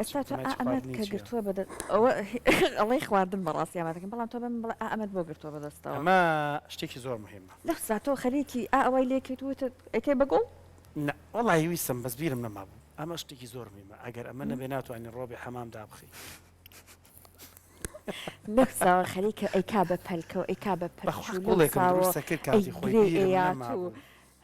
ئێستا تۆ ئا ئەمەت کە گرتووە بە دەست ئەوە ئەڵێی خواردن بەڕاستی ئامادەکەم بەڵام تۆ بە من بڵێ ئا ئەمەت بۆ گرتووە بە دەستەوە. ئەمە شتێکی زۆر مهمە. لەو ساتەوە خەریکی ئا ئەوای لێکەیت و وتت ئەیکەی بە گوڵ؟ نا وەڵاهی ویستم بەس بیرم نەمابوو ئەمە شتێکی زۆر مهمە ئەگەر ئەمە نەبێ ناتوانی ڕۆبی حەمام دابخەی. لەو ساوە خەریکە ئەیکا بە پەلکە و ئەیکا بە پرچ بەخوا و لەو گوڵێکم ساوە دروستە کرد ئەی کاتی خۆی گرێ بیرم ئەیات و نەمابوو.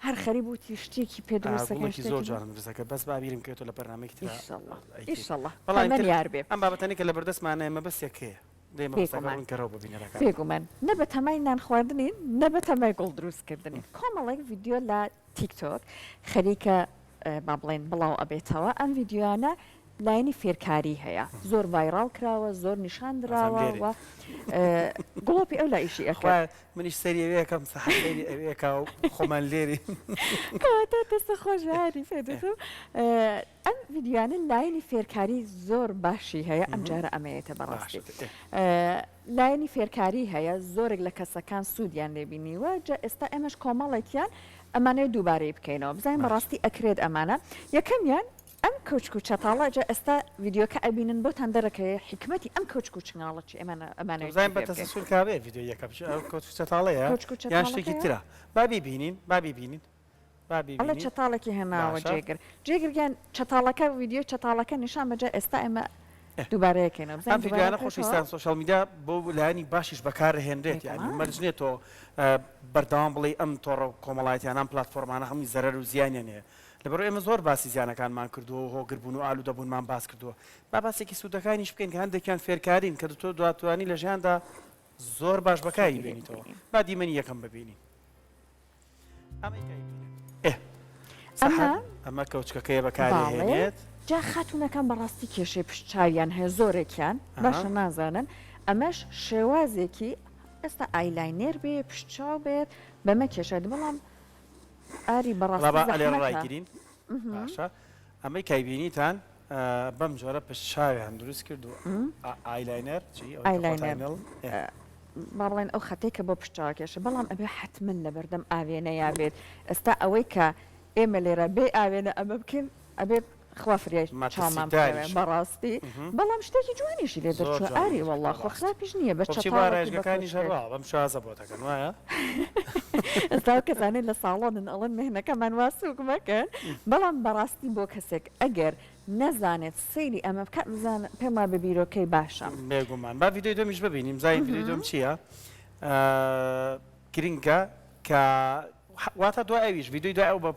هەر خەریک وتی شتێکی پێ ئا دروست ئەکەن گوڵێکی زۆر شتێکی جوانم دروست ئەکرد بەس با بیرم کەوێتەوە لە بەرنامەیەکی ترا ئیشەڵا ئەیکەین ئیشەڵا بەڵام تەمەن ئیتر یار بێ. ئەم بابەتانەی کە لەبەردەستمانە مەبەستێک هەیە دەی مەبەستەکە بێگومان ڕوون کەرەوە بۆ بینەرەکانمان. بێگومان نە بە تەمای نان خواردنین نە بە تەمای گوڵ دروست کردنین کۆمەڵێک ڤیدیۆ لە تیک تۆک خەریکە با بڵێین بڵاو ئەبێتەوە ئەم ڤیدیۆیانە لایەنی فێرکاری هەیە زۆر viral کراوە زۆر نیشان دراوە و گڵۆپی ئەو لا ئیشی ئەکرد. منیش سەیری ئەوێ ئەکەم سەحەر سەیری ئەوێ ئەکا و خۆمان لێرین. کەواتە دەستت خۆش بێ هاری پێدەتم ئەم ڤیدیۆیانە لایەنی فێرکاری زۆر باشی هەیە ئەم جارە ئەمەیەتە بەڕاستی لایەنی فێرکاری هەیە زۆرێک لە کەسەکان سوودیان لێ بینیوە جا ئێستا ئێمەش کۆمەڵێکیان ئەمانەوێت دووبارەی بکەینەوە بزانین بەڕاستی ئەکرێت ئەمانە یەکەمیان ئەم کەوچک و چەتاڵە جا ئێستا ڤیدیۆکە ئەبینن بۆتان دەرەکەوێ حیکمەتی ئەم کەوچک و چنگاڵە چی ئەمانە ئەمانەوێت بزانین چی بە پێ بکەین. تەسەسول کابێ ڤیدیۆی یەکەم چ ئەو کەوچک و چەتاڵەیە کەوچک و یان شتێکی چەتاڵەکەیە؟ ترە با بیبینین با بیبینین با ئەڵێ بیبینین چەتاڵێکی هێناوە باشە. جێگر جێگر گیان چەتاڵەکە ڤیدیۆی چەتاڵەکە نیشان بە جا ئێستا ئێمە ئێ. دووبارەیەکەینەوە ئەم بزانین دووبارە ڤیدیۆیانە ئەکرێتەوە؟ خۆشەویستان social media بۆ لایەنی باشیش بەکارئەهێنرێت یانی بێگومان. مەرج نیە تۆ بەردەوام بڵێی ئەم تۆڕە کۆمەڵایەتیانە ئەم پلاتفۆرمانە هەمووی زەرەر و زیانیان هەیە لەبەرئەوەی ئێمە زۆر باسی زیانەکانمان کردووە و هۆگربوون و ئالوودەبوونمان باس کردووە، با باسێکی سوودەکانیش بکەین کە هەندێکیان فێرکارین کە تۆ دواتوانی لە ژیاندا زۆر باش بەکاری سوودی لێ بێنیتەوە. ببینین. با دیمەنی یەکەم ببینین. ئەمەی کە ئەیبینن. ئێ سەحەر ئەمە ئەمە کەوچکەکەیە بەکاری باڵێ ئەهێنێت. جا خاتوونەکان بەڕاستی کێشەی پشت چاویان هەیە زۆرێکیان ئەها. باشە نازانن ئەمەش شێوازێکی ئێستا eyeliner بێ پشت چاو بێت بەمە کێشە بەڵام ئاری وەڵا بەڕاستی با ئەلێرە زەحمەتە. ڕایگرین باشە ئەمەی کایبینیتان بەم جۆرە پشت چاویان دروست کرد و eyeliner چی ئەوەی کە eyeliner خۆتان نڵ ئێ. با بڵێن ئەو خەتەی کە بۆ پشت چاوە کێشە بەڵام ئەبێ حەتمەن لەبەردەم ئاوێنەیا بێت ئێستا ئەوەی کە ئێمە لێرە بێ ئاوێنە ئەمە بکەین ئەبێ خوا فریای چاومان بکەوێ مەترسیداریشە. بەڕاستی بەڵام شتێکی جوانیشی لێ زۆر دەرچووە جوان ئاری دەرچوو وەڵا خۆ بەڕاستی. خراپیش نییە بە خۆ بچی بۆ چەتاڵێک و بە ئارایشگەکانیش کەوچکێک. هەروا بەم شێوازە بۆت ئەکەن وایە؟ ئێستا ئەو کەسانەی لە ساڵۆنن ئەڵێن مهنەکەمان وا سووک مەکەن بەڵام بەڕاستی بۆ کەسێک ئەگەر نەزانێت سەیری ئەمە بکات بزانە پێم وابێ بیرۆکەی باشە. بێگومان با ڤیدیۆی دووەمیش ببینین بزانین ڤیدیۆی دووەم چییە گرنگە کە واتە دوای ئەویش ڤیدیۆی دوای ئەو بە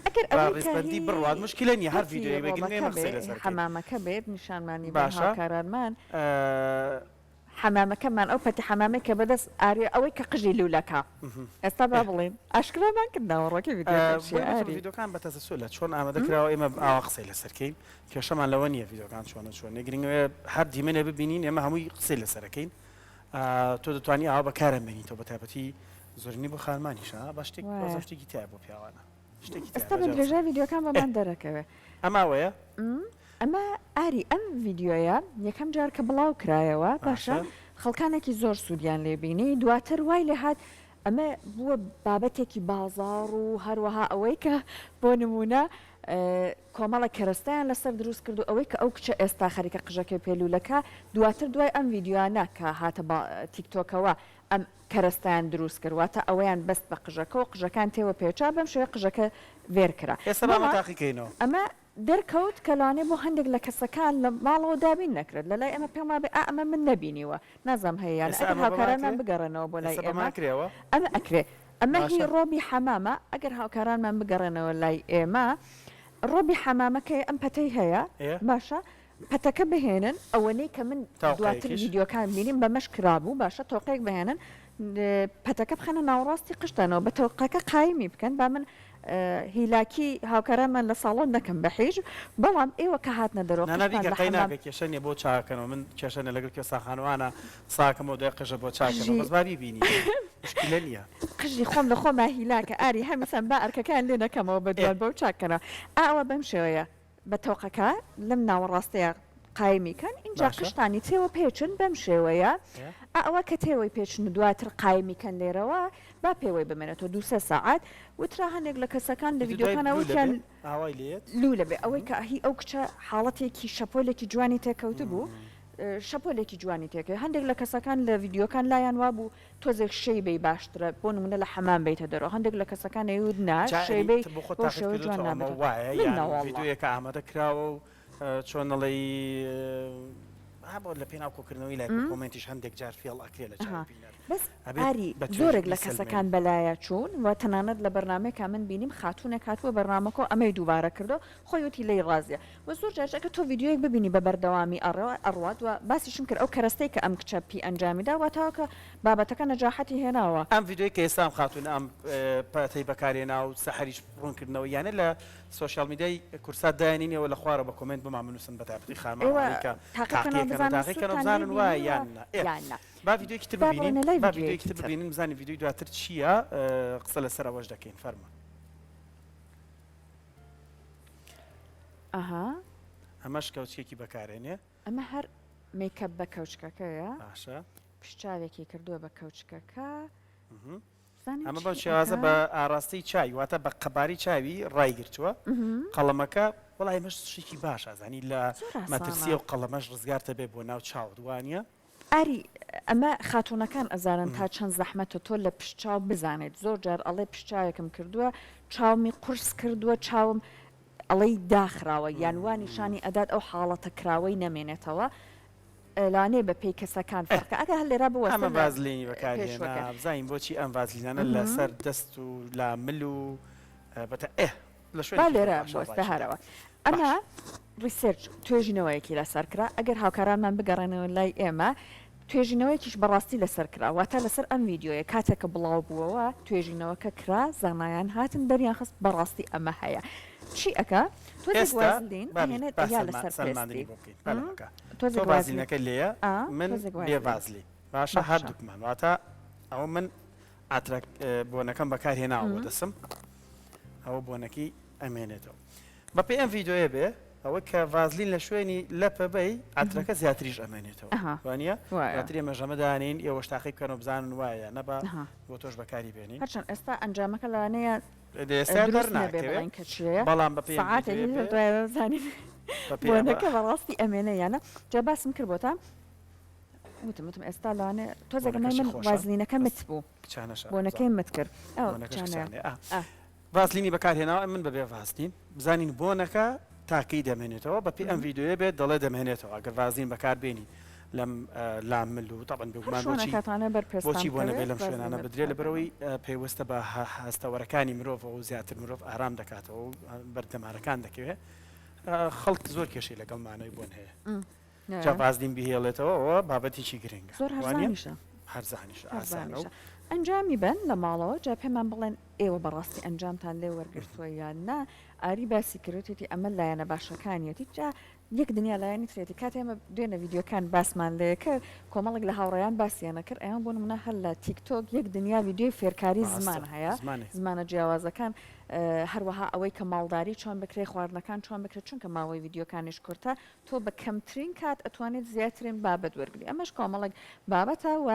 ئەگەر بە ئەوەی کە ڕیزبەندی هی بڕوات مشکلە نییە هەر وتی ڤیدیۆیەک بێ گرنگە ڕۆڵەکە ئێمە بێ قسەی لەسەر بکەین حەمامەکە بێت نیشانمانی بن باشە هاوکارانمان حەمامەکەمان ئەو پەتی حەمامەی کە بەدەست ئاری ئەوەی کە قژی لولەکە ئێستا با بڵێین ئاشکرامان کرد ناوەڕۆکی ڤیدیۆکە بۆیە چیە وتم ئاری؟ ڤیدیۆکان بە تەسەسولە چۆن ئامادە کراوە ئێمە ئاوا قسەی لەسەر کەین کێشەمان لەوە نییە ڤیدیۆکان چۆنە چۆن نییە گرنگ ئەوەیە هەر دیمەنێ ببینین ئێمە هەمووی قسەی لەسەر ئەکەین تۆ دەتوانی ئاوا بەکارم بێنیتەوە بە تایبەتی زۆرینەی بۆ خانمانیشە با شتێک وایە. بەس شتێکی تایە بۆ پیاوانە شتێکی تایە ئێستا بە بەجا درێژای ڤیدیۆکان بۆمان دەرەکەوێ. ئەمە ئەوەیە؟ ئەمە ئاری ئەم ڤیدیۆیە یەکەم جار کە بڵاو کرایەوە باشە باشە. خەڵکانێکی زۆر سوودیان لێ بینی دواتر وای لێ هات ئەمە بووە بابەتێکی بازاڕ و هەروەها ئەوەی کە بۆ نموونە کۆمەڵێک کەرەستەیان لەسەر دروست کرد و ئەوەی کە ئەو کچە ئێستا خەریکە قژەکەی پێ لوولەکا دواتر دوای ئەم ڤیدیۆیانە کە هاتە تیکتۆکەوە ئەم کەرەستەیان دروست کرد واتە ئەوەیان بەست بە قژەکەوە قژەکان تێوە پێچا بەم شێوەیە قژەکە ڤێر کرا ئێستا با ئەمە بەڵام تاقی کەینەوە. ئەمە دەرکەوت کە لەوانەیە بۆ هەندێک لە کەسەکان لە ماڵەوە دابین نەکرێت لەلای ئێمە پێم وابێ ئا ئەمە من نەبینیوە نازانم هەیە یان نا ئێستا ئەگەر ئەمە بەمان هاوکارانمان ئەکرێ؟ بگەڕێنەوە بۆ لای ئێستا بەمان ئێمە ئەکرێەوە؟ ئەمە ئەکرێ ئەمە هی باشە. ڕۆبی حەمامە ئەگەر هاوکارانمان بگەڕێنەوە لای ئێمە ڕۆبی حەمامەکەی ئەم پەتەی هەیە ئێ. باشە پەتەکە بهێنن ئەوەنەی کە من دواتر تاوقەیەکیش. ڤیدیۆکان بینیم بەمەش کرابوو باشە تۆقەیەک بهێنن پەتەکە بخەنە ناوەڕاستی قژتانەوە بە تۆقەکە قایمی بکەن با من هیلاکی هاوکارانمان لە ساڵۆن نەکەم بە حیج بەڵام ئێوە کە هاتنە دەرەوە نا نا قژتان بیکە لە قەی حەمام ناکە کێشە نیە بۆ چاکەنەوە من کێشە نیە لەگەڵ کوێستاخانوانە قساکەمەوە دوای قژە بۆ چاکەنەوە قژی بەس با بیبینی مشکیلە نیە. قژی خۆم لە خۆما هیلاکە ئاری هەمیسان با ئەرکەکەیان لێ نەکەمەوە بە ئێ. دوان بەو چاکەنەوە ئا ئەوە بەم شێوەیە بە تەوقەکە لەم ناوەڕاستەیا. قایمی کەن ئینجا باشە. قژتانی تێوە پێچن بەم شێوەیە ئا ئەوە کە تێوەی پێچن و دواتر قایمی کەن لێرەوە با پێوەی بمێنێتەوە دوو سێ سەعات وترا هەنێک لە کەسەکان لە ئیتر دوای ڤیدیۆکانا لوولە وتیان بێ ئاوای لێیەت. لوولە بێ ئەوەی کە هی ئەو کچە حاڵەتێکی شەپۆلێکی جوانی تێکەوتبوو شەپۆلێکی جوانی تێکەوت هەندێک لە کەسەکان لە ڤیدیۆکان لایان وابوو تۆزێک شێی بەی باشترە بۆ نمونە لە حەمام بێیتە دەرەوە هەندێک لە کەسەکان ئەیوت نا جا شێی ئەنی بەی تە بۆ خۆت بەو تاقیت شێوە جوان کردۆتەوە ئەمە نابێتەوە وایە من یان نا وەڵا. ڤیدیۆیەکە ئامادە کراوە و چۆن ئەڵێی ها بۆ لە پێناو کۆکردنەوەی لایک و کۆمێنتیش هەندێک جار فێڵ ئەکرێ لە ئەها چاوی بینەر بەس ئەبێت ئاری بە توێژ زۆرێک لە بیسەلمێنی. کەسەکان بەلایا چوون و تەنانەت لە بەرنامەیەکا من بینیم خاتوونێک هاتبووە بەرنامەکەو ئەمەی دووبارە کردەوە خۆی وتی لێی ڕازیە وە زۆر جاریش ئەگەر تۆ ڤیدیۆیەک ببینی بە بەردەوامی ئەڕوات وە باسیشم کرد ئەو کەرەستەی کە ئەم کچە پی ئەنجامی دا واتاوە کە بابەتەکە نەجاحەتی هێناوە. ئەم ڤیدیۆی کە ئێستا ئەم خاتوونە ئەم پەتەی بەکارهێنا و سەحەریش ڕوونکردنەوەی یانە لە سۆشیال میدیای کوردسات دایانین ئێوە لە خوارەوە بە کۆمێنت بۆمان بنووسن بە تایبەتی خانمان ئێوە ئەوانەی کە تاقیکەنەوە تاقیەکەنەوە بزانن تاقیکەنەوە سوودتان لێ بزانن وایە بینیوە یان نا ئێ یان نا. با ڤیدیۆیەکی تر با ببینین بڕۆینە لای با ڤیدیۆیەکی ڤیدیۆیەکی تر تر. ببینین بزانین ڤیدیۆی دواتر چییە قسە لەسەر ئەوەش دەکەین فەرموون. ئەها. ئەمەش کەوچکێکی بەکارێنێ. ئەمە هەر makeup بە کەوچکەکەیە. باشە. پشتچاوێکی کردووە بە کەوچکەکە. بزانین ئەمە بەم چی شێوازە ئەکا؟ بە ئاراستەی چاوی واتە بە قەبارەی چاوی ڕایگرتووە قەڵەمەکە وەڵا ئەمەش شتێکی باشە زانی لە زۆر ئاسانە. مەترسیە و قەڵەمەش ڕزگارتە بێ بۆ ناو چاوت وانە؟ ئاری ئەمە خاتوونەکان ئەزانن تا چەند زەحمەتە تۆ لە پشت چاو بزانیت زۆر جار ئەڵێ پشت چاوێکم کردووە چاومی قورس کردووە چاوم ئەڵێی داخراوە یان وا نیشانی ئەدات ئەو حاڵەتە کراوەی نەمێنێتەوە لەوانەیە بە پێی کەسەکان فەرقە ئەگەر هەر لێرا ئەمە بوەستن لە ڤازلینی بەکارهێنا پێشوەکە بزانین بۆچی ئەم ڤازلینانە لەسەر دەست و لا مل و بەتە ئێ لە با شوێنێکی زۆر لێرە باشە بوەستە ڕایشی هەرەوە داوە ئەمە باش. research توێژینەوەیەکی لەسەر کرا ئەگەر هاوکارانمان بگەڕێنەوە لای ئێمە توێژینەوەیەکیش بەڕاستی لەسەر کرا واتە لەسەر ئەم ڤیدیۆیە کاتێک کە بڵاو بووەوە توێژینەوەکە کرا زانایان هاتن دەریان خست بەڕاستی ئەمە هەیە چی ئەکا تۆزێک ئێستا وازلین با ئەهێنێت با ئەیا سەلما لەسەر سەلماندنی پێستی بۆ بکەین با لەمەکە تۆ تۆزێک وازلین ڤازلینەکە لێیە ئا من تۆزێک بێ وازلین ڤازلین باشە باشە هەردووکمان واتە ئەوە من عەترە بۆنەکەم بەکار هێناوە بۆ دەسم ئەوە بۆنەکەی ئەمێنێتەوە بەپێی ئەم ڤیدیۆیە بێ ئەوە کە ڤازلین لە شوێنی لەپە بەی عەترەکە زیاتریش ئەمێنێتەوە وانە زیاتر ئێمە ژەمە دانین ئێوەش تاقی بکەنەوە بزانن وایە نەبا بۆ تۆش بەکاری بێنین هەرچەند ئێستا ئەنجامەکە لەوانەیە ئێستا دروست نەبێ دەرناکەوێ بڵێن کە چییە بەڵام بەپێی ئەم سەعاتێکی ڤیدیۆیە تر بێ دوای بزانین بەپێی ئەمە بۆنەکە بەڕاستی ئەمێنێ یان نا جا باسم کرد بۆتان وتم وتم ئێستا لەوانەیە تۆزێک ئەمەی بۆنەکەشی من خۆشە وازلینەکە بەس مت بوو کچانەشە بۆنەکەی مت کرد ئەو بۆنەکەش کچانەیە کچانەیە ئا ئا ڤازلینی بەکارهێناوە من بەبێ ڤازلین بزانین بۆنەکە تا کەی دەمێنێتەوە بەپێی ئەم ڤیدیۆیە بێت دەڵێ دەمێنێتەوە ئەگەر ڤازلین بەکاربێنی لەم لا مل و تەبعەن هەر بێگومان بۆچی شوێنەکەتانە بەر پێستان بۆچی بۆ نەبێ بکەوێت لەم ڤازلین شوێنانە بدرێت بەکاربێنە. لەبەرئەوەی پەیوەستە بە هەستەوەرەکانی مرۆڤەوە و زیاتر مرۆڤ ئارام دەکاتەوە و بەر دەمارەکان دەکەوێت خەڵک زۆر کێشەی لەگەڵ مانەوەی بۆن هەیە جا ڤازلین بیهێڵێتەوە ئەوە بابەتێکی گرنگە زۆر وانیە؟ هەرزانیشە. هەرزانیشە ئاسانە و هەرزانیشە. ئەنجامی بەن لە ماڵەوە جا پێمان بڵێن ئێوە بەڕاستی ئەنجامتان لێ وەرگرتووە یان نا ئاری باسی کردوتێتی ئەمە لایەنە باشەکانیەتی جا یەک دنیا لایەنی ترێتی کاتێ ئێمە دوێنێ ڤیدیۆکان باسمان لێ کرد کۆمەڵێک لە هاوڕێیان باسیانە کرد ئەیان بۆ نمونە هەر لە تیک تۆک یەک دنیا ڤیدیۆی فێرکاری ڕاستە زمان هەیە زمانێ زمانە جیاوازەکان هەروەها ئەوەی کە ماڵداری چۆن بکرێ خواردنەکان چۆن بکرێت چونکە ماوەی ڤیدیۆکانیش کورتە تۆ بە کەمترین کات ئەتوانیت زیاترین بابەت وەرگری ئەمەش کۆمەڵێک بابەتە و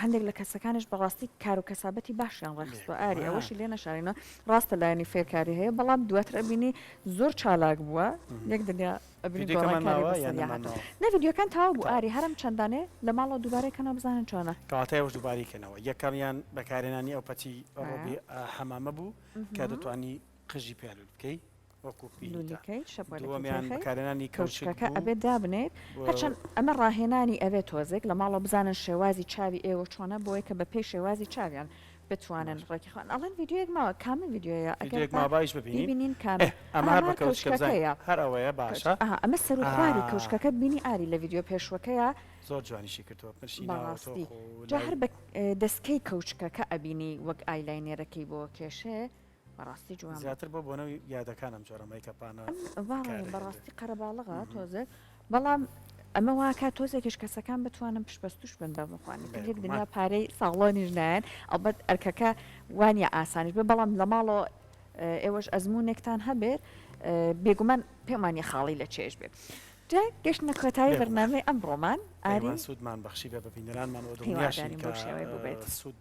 هەندێک لە کەسەکانیش بەڕاستی کار و کەسابەتی باشیان ڕێکخستووە ئاری ئەوەشی لێ نەشارینەوە ڕاستە لایەنی فێرکاری هەیە بەڵام دواتر ئەبینی زۆر چالاک بووە یەک دنیا ئەبینی ڤیدیۆکەمان گۆڕانکاری ماوە یان بەسەریا نەمان هاتووە ماوە؟ نە ڤیدیۆکان تەواو بوو تەواو. ئاری هەرم چەندانێ لە ماڵەوە دووبارەی کەنەوە بزانن چۆنە. کەواتە ئێوەش دووبارەی کەنەوە یەکەمیان بەکارهێنانی ئەو پەتی ڕۆبی حەمامە بوو کە دەتوانی قژی پیا لول بکەی وەکو پینتە لولیکەی شەپۆلەکەی دووەمیان تێخەی بەکارهێنانی کەوچک کەوچکەکە بوو ئەبێت دابنێیت هەرچەند ئەمە ڕاهێنانی ئەوێت تۆزێک لە ماڵەوە بزانن شێوازی چاوی ئێوە چۆنە بۆیە کە بەپێی شێوازی چاویان بتوانن باش. ڕێکی خۆن ئەڵێن ڤیدیۆیەک ماوە کامە ڤیدیۆیە ئەگەر ڤیدیۆیەک با ماوە با ئیش ببینین بیبینین کامە ئێ ئەمە ئەها هەر ئەمە بە کەوچکە بزانین کەوچکەکەیە هەر ئەوەیە کەوچ باشە ئەها ئەمە سەر و خواری ئا کەوچکەکەت بینی ئاری لە ڤیدیۆ پێشوەکەیا زۆر جوانیشی کردووە پرشی ناوە بەڕاستی تۆخ و جا لای هەر بە دەسکەی کەوچکەکە ئەبینی وەک eyeliner ەکەی بۆ کێشێ بەڕاستی جوان بوو. زیاتر بۆ بۆنە و یادەکان ئەم جۆرە makeup انە ئەم وا کارە هێندێ. بەڕاستی قەرەباڵغە تۆزێک بەڵام ئەمە واکا تۆزێکیش کەسەکان بتوانن پشتبەستوش بن بە مخوانی تر یەک بێگومان. دنیا پارەی ساڵۆنیش نایەن ئەڵبەت ئەرکەکە وانیە ئاسانیش بێ بەڵام لە ماڵەوە ئێوەش ئەزموونێکتان هەبێت بێگومان پێم وانیە خاڵی لە چێژ بێ. جا گەشتنە کۆتایی بەرنامەی ئەمڕۆمان ئاری سوودمان بەخشی بێ بە بینەرانمان و دڵنیاشین هیوادارین کە بەو شێوەیە بووبێت. سوود.